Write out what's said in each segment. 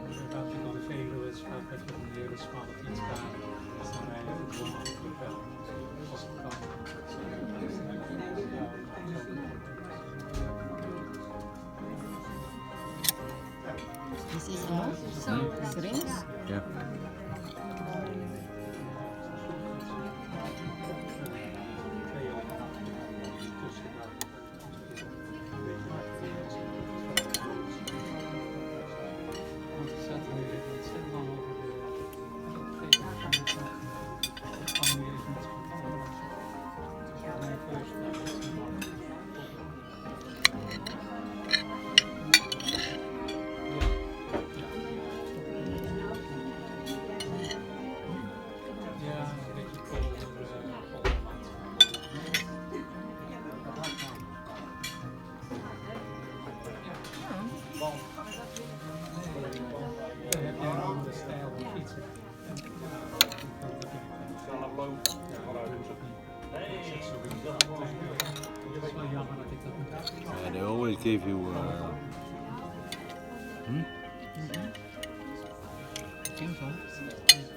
Inderdaad, op de Veluwe is vaak met een hele smalle fietsbaan. Dus dan rij je gewoon wel, als het kan. Ja. This is enough? Syringe? Yeah. 2 jaar tussen daar. Een beetje Want het staat er nu even ontzettend lang over de dat kan nu even niet zo goed. Dus mijn keuze daar is een lang. Ja, een beetje polder, polderland. Ja. Dan heb jij een andere stijl van fietsen. En ja, dat vind ik ja, ik zeg sowieso. Het is wel jammer dat ik dat niet heb. Yeah, they always give you. I think so. Ja, dat zit er voor mij.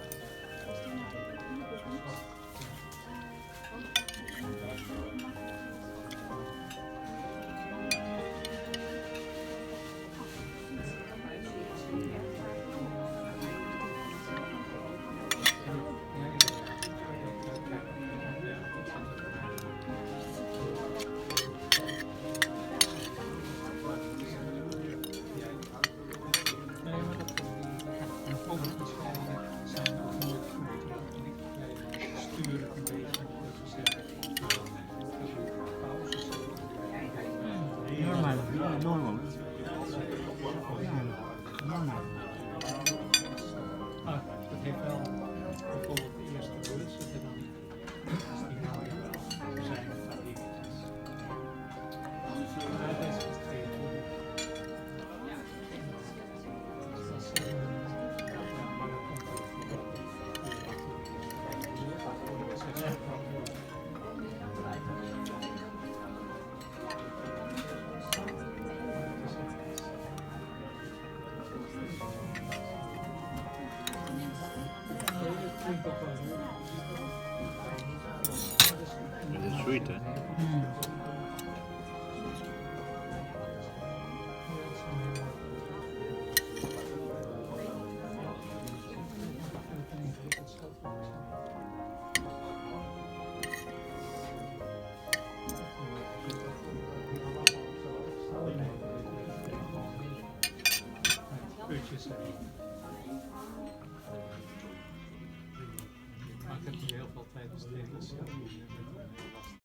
Nee, maar dat die overfietsrijden zijn ook nooit goed. Wij sturen een beetje, dat we zeggen, dat we pauzes Normal. Yeah, normal. Normal. Ah, dat heeft wel bijvoorbeeld de eerste bus zit er dan niet in. Dus die haal je wel. Er zijn een paar dingetjes. Ja, deze is 22. Dus dat is, ja, maar dat komt ook omdat het weer wat wel. Het is echt iets. Nee, het klinkt ook wel leuk. It is sweet, hè? Ja, het is een heel Ik vind het een ingewikkeld stad, moet ik zeggen. Nee, met putjes erin. Maar ik heb hier heel veel tijd besteed als zelf met een heel lastig.